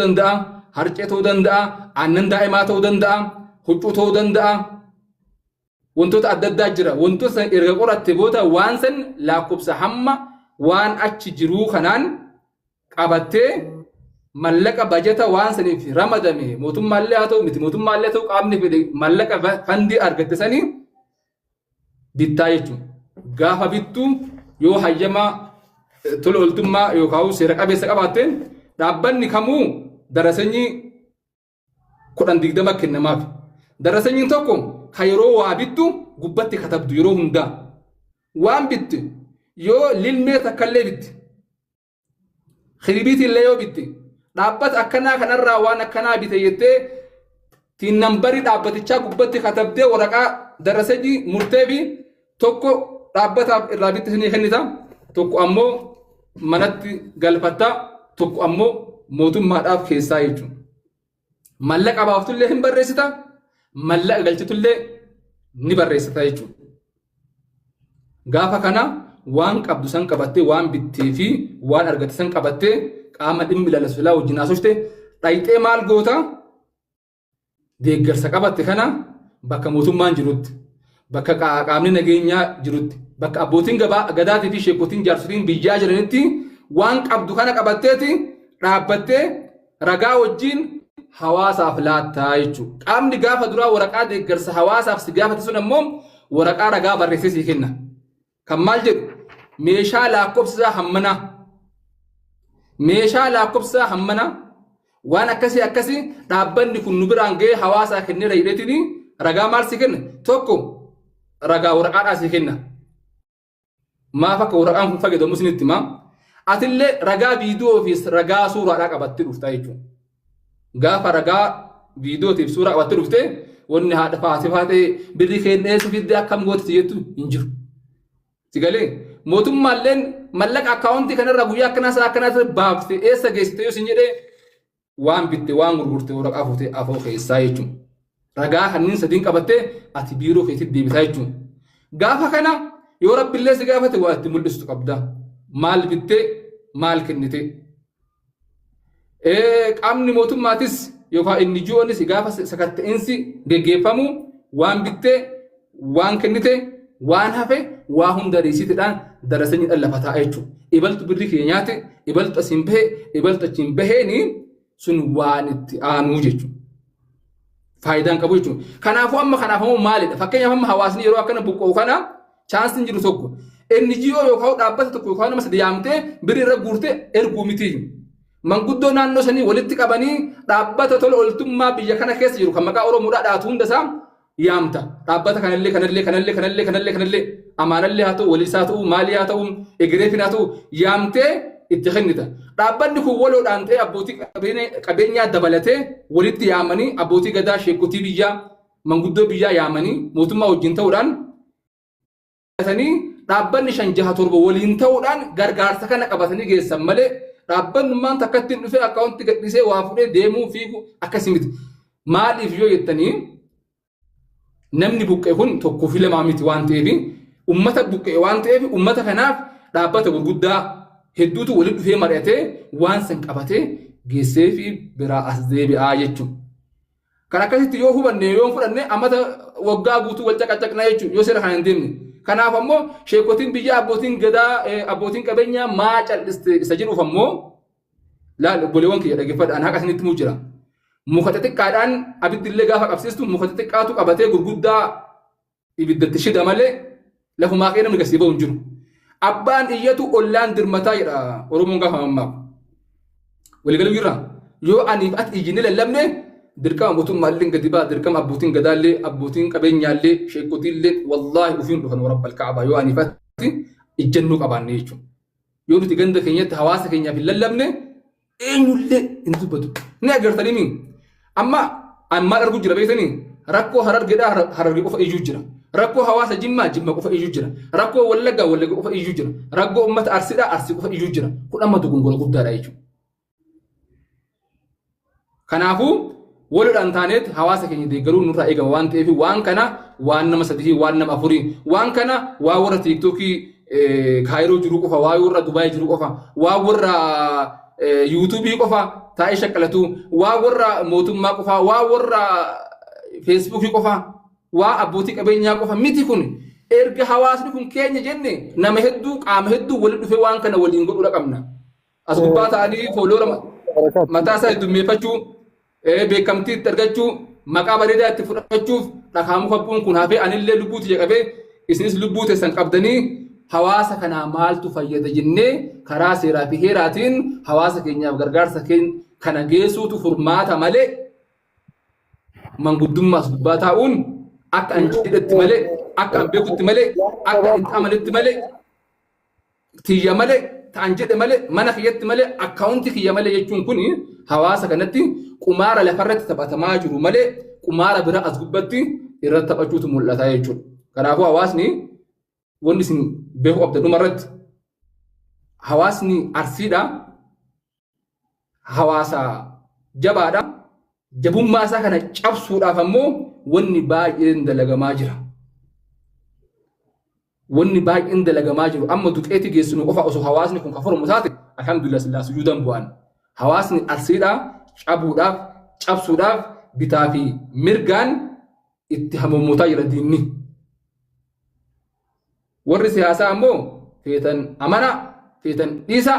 Danda'a, harcee ta'uu danda'a, aannan daa'imaa ta'uu danda'a, huccuu ta'uu danda'a. Wantoota adda addaa jira. Wantoota san erga qoratte booda waan san lakkoofsa hamma waan achi jiruu kanaan qabattee, mallaqa bajata waan saniif ramadame, mootummaallee haa ta'u, miti mootummaallee haa ta'u, qaamni fedhe mallaqa fandii argatte sanii bittaa jechuudha. Gaafa bittu yoo hayyama tola ooltummaa yookaan seera qabeessa qabaatte, dhaabbanni kamuu darasanyii 10 20 kennamaaf. Darasanyiin tokko kan yeroo waa bittu gubbatti katabdu, yeroo hundaa. Waan bittu yoo lilmee takkallee bitti, kiribiitillee yoo bitte, dhaabbata akkanaa kanarraa waan akkanaa bite jettee tiin nambarii dhaabbatichaa gubbatti katabdee, waraqaa darasanyii murtee fi tokko dhaabbataaf irraa bitte isinii kennita, tokko ammoo manatti galfatta, tokko ammoo mootummaadhaaf keessaa jechuudha. Mallaqa baaftullee hin barreessita, mallaqa galchitullee ni barreessita jechuudha. Gaafa kana waan qabdu san qabattee, waan bittee fi waan argatte san qabattee, qaama dhimmi ilaallatu silaa wajjin haasofte dhayxee maal goota? Deeggarsa qabatte kana bakka mootummaan jirutti, bakka qaamni nageenyaa jirutti, bakka abbootiin gabaa gadaatii fi sheekotiin jaarsotiin biyyaa jiranitti waan qabdu kana qabatteeti dhaabbattee ragaa wajjin hawaasaaf laattaa jechuudha. Qaamni gaafa duraa waraqaa deeggarsa hawaasaaf si gaafate sun ammoo waraqaa ragaa barreessee sii kenna. Kan maal jedhu? Meeshaa lakkoofsa isaa hammanaa. Meeshaa lakkoofsa isaa hammanaa. Waan akkasii akkasii dhaabbanni kun nu biraan ga'ee hawaasaa kenneera jedheetiin ragaa maal si kenna? Tokko ragaa waraqaadhaa si kenna. Maaf akka waraqaan kun fayyadamu isinitti himaa. Atillee ragaa viidiyoo fi ragaa suuraadhaa qabattee dhufta jechuudha. Gaafa ragaa viidiyootiif suuraa qabattee dhufte, wanni haadha faasifaa faatee birrii kennee eessa fiddee akkam gootiti jettu hin jiru. Si galee, mootummaalleen mallaqa akkaawuntii kanarraa guyyaa akkanaa sa'a akkanaa baafte eessa geessite yoo sin jedhee, waan bitte waan gurgurte waraqaa fuutee afoo keessaa jechuudha. Ragaa kanneen sadiin qabattee ati biiroo keetti deebitaa jechuudha. Gaafa kana yoo rabbillee si gaafate waa itti mul'istu qabda. Maal bittee, maal kennite? Qaamni mootummaatis yookaan inni ji'oonis gaafa sakatta'insi geggeeffamu waan bittee, waan kennite, waan hafe, waa hunda riisiitidhaan darasanyiidhaan lafa taa'a jechuudha. Ibaltu birrii kee nyaate, ibaltu asiin bahe, ibaltu achiin baheeni sun waan itti aanuu jechuudha. Faayidaan qabu jechuudha. Kanaafuu amma kanaaf ammoo maalidha? Fakkeenyaaf amma hawaasni yeroo akkana buqqa'u kana chaansiin jiru tokko NGO yookaan dhaabbata tokko yookaan nama sadi yaamtee birrii irra guurtee erguu miti. Manguddoo naannoo sanii walitti qabanii dhaabbata tola ooltummaa biyya kana keessa jiru kan maqaa Oromoodhaa dhaatu hunda isaa yaamta. Dhaabbata kanallee kanallee kanallee kanallee kanallee kanallee amaanallee haa ta'u, waliisaa ta'u, maalii haa ta'u, egereefin haa ta'u, yaamtee itti kennita. Dhaabbanni kun waloodhaan ta'ee abbootii qabeenyaa dabalatee walitti yaamanii, abbootii gadaa, sheekotii biyyaa, manguddoo biyyaa yaamanii, mootummaa wajjin ta'uudhaan dhaabbanni shan jaha torba waliin ta'uudhaan gargaarsa kana qabatanii geessan malee, dhaabbannummaan takkatti hin dhufee akkaawunti gadhiisee waa fudhee deemuu fiigu akkasii miti. Maaliif yoo jettanii, namni buqqee kun tokkoo fi lamaa miti waan ta'eef, ummata buqqee waan ta'eef, ummata kanaaf dhaabbata gurguddaa hedduutu walitti dhufee mari'atee waan san qabatee geessee fi biraa as deebi'aa jechuudha. Kan akkasitti yoo hubanne, yoo fudhanne, amata waggaa guutuu wal caqacaqna jechuudha yoo seera kana hin deemne. Kanaaf ammoo sheekotiin biyyaa, abbootiin gadaa, abbootiin qabeenyaa maa cal'iste isa jedhuuf ammoo, laal obboleewwan kiyya, dhaggeeffadha, an haqa isinitti himuu jira. Muka xixiqqaadhaan abiddi illee gaafa qabsiistu muka xixiqqaatu qabatee gurguddaa ibiddatti shida malee lafumaa kee namni gasii bahu hin jiru. Abbaan iyyatu ollaan dirmataa jedha Oromoon gaafa mammaaku. Waliigaluu jirra. Yoo aniif ati iyyinee lallabne, dirqama mootummaallee gadi ba'a, dirqama abbootiin gadaallee, abbootiin qabeenyaallee, sheekotiillee wallaahi ufiin dhufan warabbal kaabaa yoo aniif ati ijjannoo qabaanne jechuudha. Yoo nuti ganda keenyatti hawaasa keenyaaf hin lallabne, eenyullee hin dubbatu. Ni agartanii mi? Amma an maal arguu jira beektanii? Rakkoo Harargeedhaa Hararge qofa iyyuu jira. Rakkoo hawaasa Jimmaa Jimma qofa iyyuu jira. Rakkoo Wallaggaa Wallagga qofa iyyuu jira. Rakkoo uummata Arsiidhaa Arsii qofa iyyuu jira. Kun amma dogongora guddaadha jechuudha. Kanaafuu waloodhaan taaneet hawaasa keenya deeggaruun nurraa eegama waan ta'eef, waan kana waan nama sadii, waan nama afurii, waan kana waan warra TikTokii Kaayiroo jiru qofa, waan warra Dubaay jiru qofa, waan warra YouTubeii qofa taa'ee shaqqalatu, waa warra mootummaa qofaa, waa warra feesbuukii qofaa, waa abbootii qabeenyaa qofa miti. Kun erga hawaasni kun keenya jenne, nama hedduu, qaama hedduu walitti dhufee waan kana waliin godhuudha qabna. As gubbaa ta'anii follower mataa isaa heddummeeffachuu, beekamtii itti argachuu, maqaa bareedaa itti fudhachuuf dhakaa muka bu'uun kun hafee, anillee lubbuu tiyya qabee, isinis lubbuu teessan qabdanii, hawaasa kanaa maaltu fayyada jennee karaa seeraa fi heeraatiin hawaasa keenyaaf gargaarsa kana geessuutu furmaata malee, manguddummaas gubbaa taa'uun akka an jedhetti malee, akka an beekutti malee, akka itti amanetti malee, tiyya malee, ta'an jedhe malee, mana kiyyatti malee, akkaawuntii kiyya malee jechuun kun hawaasa kanatti qumaara lafarratti taphatamaa jiru malee, qumaara bira as gubbatti irratti taphachuutu mul'ata jechuudha. Kanaafuu hawaasni wanni isin beekuu qabdan, dhumarratti, hawaasni Arsiidha. Hawaasa jabaadha. Jabummaa isaa kana cabsuudhaaf ammoo wanni baay'een dalagamaa jira. Wanni baay'een dalagamaa jiru amma duqeetti geessinu qofa osoo hawaasni kun kafuramu taate, alhamdulillah, sillaa sujuudan bu'an. Hawaasni Arsiidhaa cabuudhaaf, cabsuudhaaf bitaa fi mirgaan itti hamuummotaa jira diinni. Warri siyaasaa ammoo feetan amanaa, feetan dhiisaa,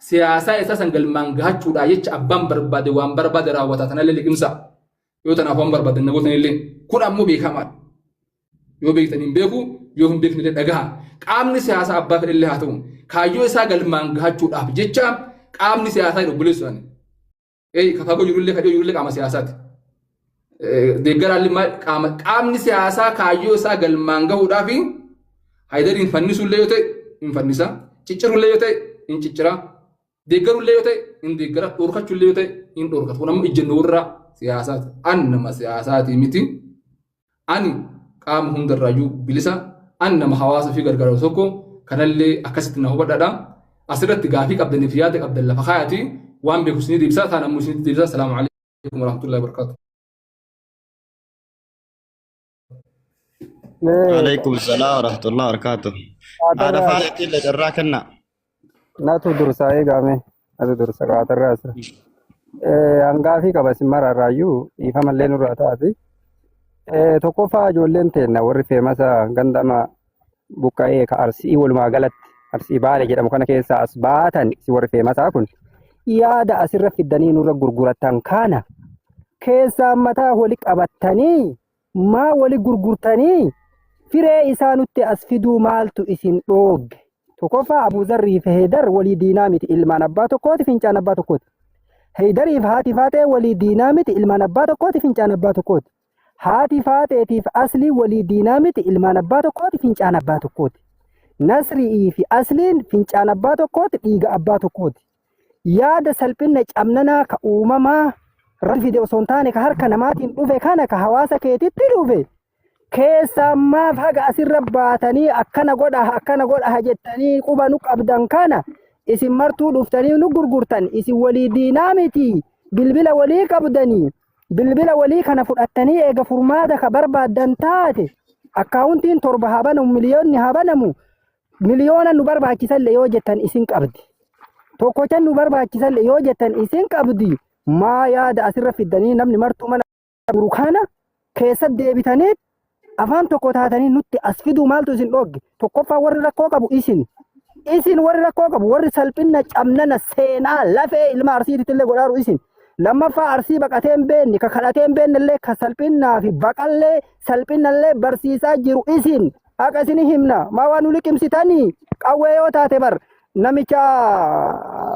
siyaasaa isaa san galmaan gahachuudhaa jecha abbaan barbaade waan barbaade raawwata. Tanallee liqimsa. Yoo tanaaf waan barbaadan namoota illee kun ammoo beekamaadha. Yoo beektan hin beeku, yoo hin beekne illee dhagaha. Qaamni siyaasaa abbaa fedhe illee haa ta'u, kaayyoo isaa galmaan gahachuudhaaf jecha qaamni siyaasaa hin obboleessu ani. Ee, ka fagoo jirullee, ka dhiyoo jirullee qaama siyaasaati. Deeggaraallee maal qaamni siyaasaa kaayyoo isaa galmaan gahuudhaaf Haayidariin fannisullee yoo ta'e hin fannisa, ciccirullee yoo ta'e hin ciccira, deeggarullee yoo ta'e hin deeggara, dhorkachullee yoo ta'e hin dhorkata. Kun ammoo ejjennoo warra siyaasaati. An nama siyaasaati miti. Ani qaama hundarraayyuu bilisa. An nama hawaasa fi gargaaru tokko, kanallee akkasitti na hubadhaadha. Asirratti gaafii qabdaniif yaada qabdan lafa kaayati, waan beeku isinii deebisa, taan ammoo isinitti deebisa. Salaamu alaikum warahmatullahi wabarakatuh. Alaikum salaam wa rahmatullahi wa barakatuh. Haadha faatiitti illee carraa kenna. Natu dursa eegame. Natu dursa qaatarraa asirra. Hangaafii qaba isin mararraayyuu, dhiifamallee nurraa taati. Tokkoffaa, ijoolleen teenna warri famous gandama buqqa'ee ka Arsii, walumaa galatti Arsii Baale jedhamu kana keessaa as baatan, isin warri famousaa kun yaada asirra fiddanii nurra gurgurattan kana keessaa mataa wali qabattanii maa wali gurgurtanii firee isaa nutti as fiduu maaltu isin dhoogge? Tokkoffaa, Abuuzarrii fi Heydar walii diinaa miti, ilmaan abbaa tokkooti, fincaan abbaa tokkooti. Heydariif haati Faaxee walii diinaa miti, ilmaan abbaa tokkooti, fincaan abbaa tokkooti. Haati Faaxeetiif Aslii walii diinaa miti, ilmaan abbaa tokkooti, fincaan abbaa tokkooti. Nasri'ii fi Asliin fincaan abbaa tokkooti, dhiiga abbaa tokkooti. Yaada salphinna cabnanaa ka uumamaa Rabbi fide osoo hin taane ka harka namaatiin dhufe kana, ka hawaasa keetitti dhufe keessaa maaf haga asirra baatanii akkana godha, akkana godha jettanii quba nu qabdan kana isin martuu dhuftanii nu gurgurtan? Isin walii diinaa miti, bilbila walii qabdanii, bilbila walii kana fudhattanii eega furmaata ka barbaaddan taate, akkaawuntiin 7 haa banamu, miliyoonni haa banamu, miliyoona nu barbaachisallee yoo jettan isin qabdi, tokkochan nu barbaachisallee yoo jettan isin qabdi. Maa yaada asirra fiddanii namni martuu mana guru kana keessa deebitanii afaan tokko taatanii nutti as fiduu maaltu isin dhoogge? Tokkoffaa, warri rakkoo qabu isin. Isin warri rakkoo qabu, warri salphinna cabnana seenaa lafee ilma Arsiititti illee godhaaru isin. Lammaffaa, Arsii baqatee hin beekne, ka kadhatee hin beekne illee, ka salphinnaa fi baqallee salphinnallee barsiisaa jiru isin. Haqa isin himna. Maa waan nu liqimsitanii? Qawwee yoo taate bar namicha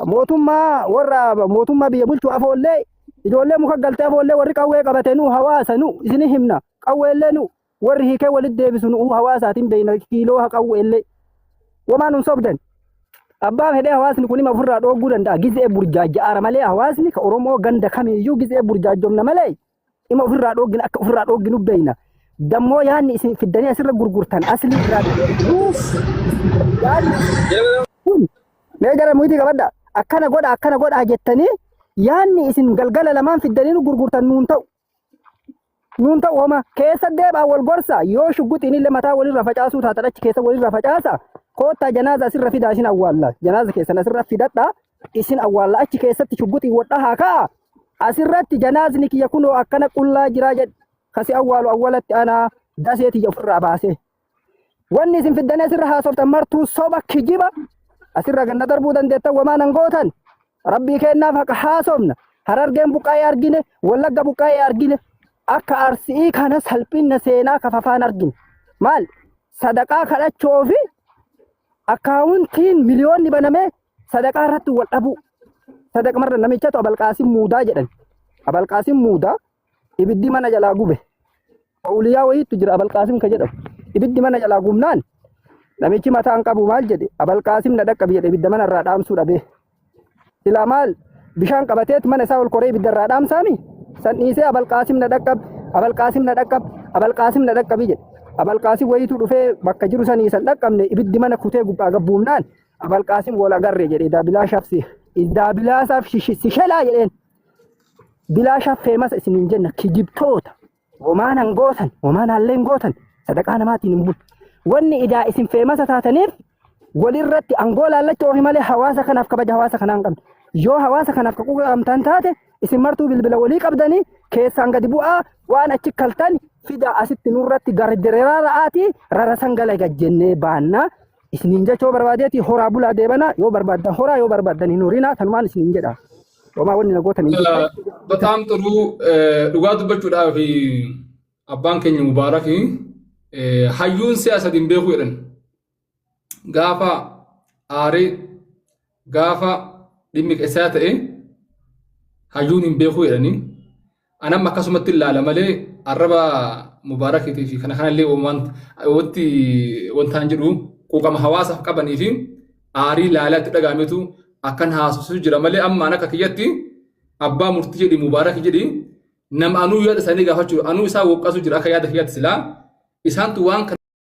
mootummaa, warra mootummaa biyya bulchu afoollee, ijoollee muka galtee afoollee warri qawwee qabate nu hawaasa. Nu isin himna, qawweellee nu warri hiikee walitti deebisu nu hawaasaatiin beekna. Kiiloo qawweellee wamaa nun sobdan. Abbaa fedhee hawaasni kun hima ofirraa dhooguu danda'a. Gizee burjaaja'aara malee, hawaasni ka Oromoo ganda kamiiyyuu gizee burjaajomna malee dhima ofirraa dhooggina, akka ofirraa dhoogginu beekna. Dammoo yaadni isin fiddanii asirra gurgurtan aslii irraa yaadni kun mee gara muyitii qabadha, akkana godha, akkana godha jettanii yaadni isin galgala lamaan fiddanii nu gurgurtan nuun ta'u. Nuun ta'u homa keessa deebaa wal gorsa. Yoo shugguxiin illee mataa walirra facaasuu taatan achi keessa walirra facaasa. Koottaa, janaaza asirra fidaa, isin awwaalla. Janaaza keessan asirra fidadhaa, isin awwaalla. Achi keessatti shugguxiin wadhaa haa ka'a. Asirratti janaazni kiyya kunoo akkana qullaa jiraa jedhe. Kasi awwaalu awwalatti anaa dasee tiyya ofirraa baasee. Wanni isin fiddanii asirra haasoftan martuu soba kijiba asirra ganna darbuu dandeettan wamaa nan gootan. Rabbii kennaaf haqa haasofna. Harargeen buqqaa'ee argine, Wallagga buqqaa'ee argine. Akka Arsi'ii kana salphinna seenaa kafafaan argine. Maal? Sadaqaa kadhachuu fi akkaawuntiin miliyoonni banamee sadaqaa irratti wal dhabuu. Sadaqamarra namichatu Abalqaasim Muudaa jedhan. Abalqaasim Muudaa ibiddi mana jalaa gube. Awuliyaa wayiitu jira Abalqaasim ka jedhamu. Ibiddi mana jalaa gubnaan namichi mataa hin qabu maal jedhe Abalqaasim na dhaqqabi jedhe ibidda mana irraa dhaamsuu dhabee. Silaa maal bishaan qabateet mana isaa ol koree ibidda irraa dhaamsaami? San dhiisee Abalqaasim na dhaqqab, Abalqaasim na dhaqqab, Abalqaasim na dhaqqabi jedhe. Abalqaasim wayiitu dhufee bakka jiru sanii san dhaqqabne ibiddi mana kutee gubbaa gabbuumnaan Abalqaasim wal agarre jedhe daabilaashaaf si daabilaasaaf si shelaa jedheen. Bilaashaaf feemasa isiniin jenna kijibtoota. Homaan han gootan, homaan hallee hin gootan, sadaqaa namaatiin hin bulu. Wanni idaa isin feemasa taataniif walirratti angoo laallachuu ofi malee hawaasa kanaaf kabaja hawaasa kanaa hin qabne. Yoo hawaasa kanaaf ka quuqamtan taate isin martuu bilbila walii qabdanii keessaan gadi bu'aa waan achi kaltan fida asitti nurratti gardereraa ra'aatii rarasan gala gajjennee baanna. Isiniin jechuu barbaadeeti horaa bulaa deebana yoo barbaaddan horaa yoo barbaaddan hin horinaa tanumaan isiniin jedha. Homaa wanni na gootan hin jiru. Bataam xuruu dhugaa dubbachuudhaaf abbaan keenya Mubaarak hayyuun si'a sadi hin beeku jedhan. Gaafa aaree gaafa dhimmi isaa ta'e hayyuun hin beeku jedhanii. Anam akkasumatti ilaala malee arraba Mubaarakiitii fi kana kanallee wanti wantaan jedhu quuqama hawaasaaf qabanii fi aarii ilaalaa itti dhaga'ametu akkan haasofsiisu jira malee amma an akka kiyyatti abbaa murtii jedhi Mubaarak jedhi nama anuu yaada isaanii gaafachuu anuu isaa woqqasu jira akka yaada kiyyaatti silaa isaantu waan kana.